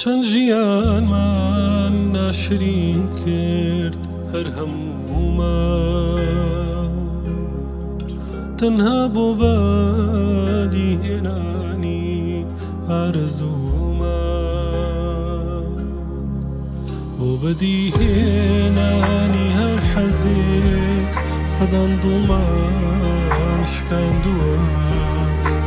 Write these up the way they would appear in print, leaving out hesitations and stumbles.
چەند ژیانمان ناشرین کرد هەر هەموومان تەنها بۆ بەدیهێنانی ئارەزوومان بۆ بەدیهێنانی هەر حەزێک سەدان دڵمان شکاندووە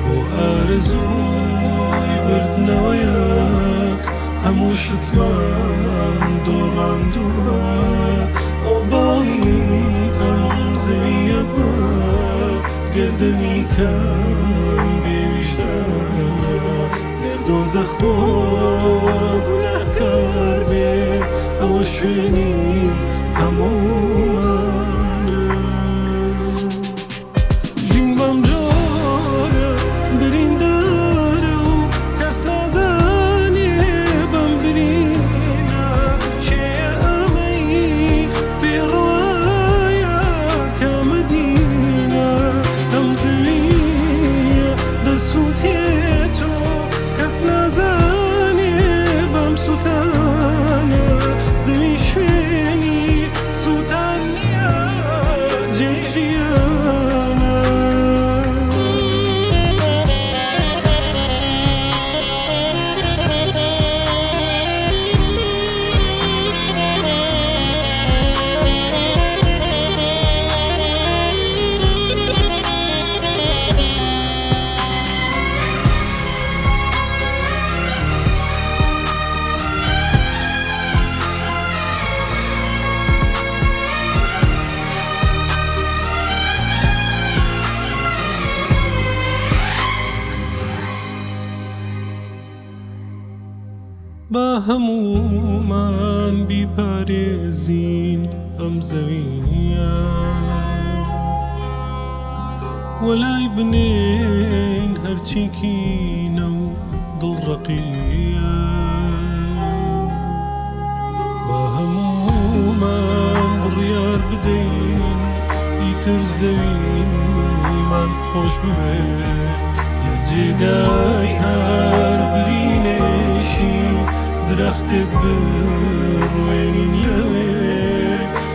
بۆ ئارەزووی بردنەوەیەک هەموو شتمان دۆڕاندووە ئۆباڵی ئەم زەوییە بە گەردەنی کەم بێویژدانە گەر دۆزەخ بۆ گوناهکار بێ ئەوە شوێنی هەموومانە. ژین بەم جۆرە بریندارە و کەس نازانێ بەم برینە کێیە ئەمەی پێ ڕەوایە کە مەدینە ئەم زەوییە دەسووتێت و کەس نازانێ بەم سووتانە زەوی شوێنی سووتان نییە جێی ژیانە. با هەموومان بیپارێزین ئەم زەوییە وەلای بنێین هەرچی کینە و دڵڕەقییە. با هەموومان بڕیار بدەین ئیتر زەویمان خۆش بوێ لە جێگای هەر برینێکی درەختێک بڕوێنین لەوێ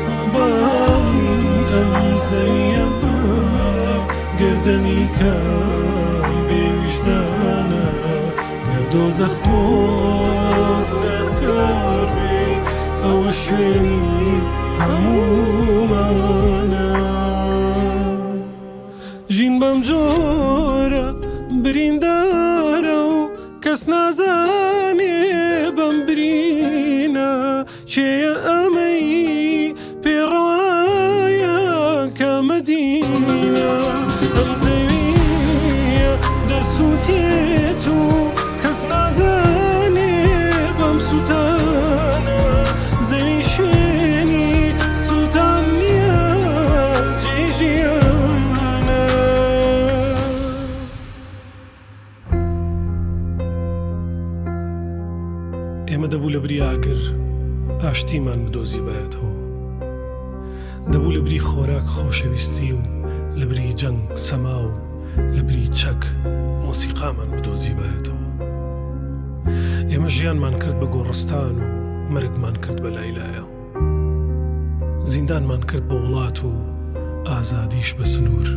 ئۆباڵی ئەم زەوییە بە گەردەنی کام بێ ویژدانە گەر دۆزەخ بۆ گوناهکار بێ ئەوە شوێنی هەموومانە. ژین بەم جۆرە بریندارە و کەس نازانێ بەم برینە کێیە ئەمەی پێ ڕەوایە کە مەدینە ئەم زەوییە دەسووتێت و کەس نازانێ بەم سووتانە زەوی شوێنی سووتان نییە جێی ژیانە. ئێمە دەبوو لە بری ئاگر ئاشتیمان بدۆزیبایەتەوە. دەبوو لە بری خۆراک خۆشەویستی و لە بری جەنگ سەما و لە بری چەک مۆسیقامان بدۆزیبایەتەوە. ئێمە ژیانمان کرد بە گۆڕستان و مەرگمان کرد بە لایلایە. زیندانمان کرد بە وڵات و ئازادیش بە سنوور.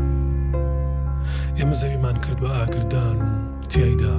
ئێمە زەویمان کرد بە ئاگردان و تیایدا.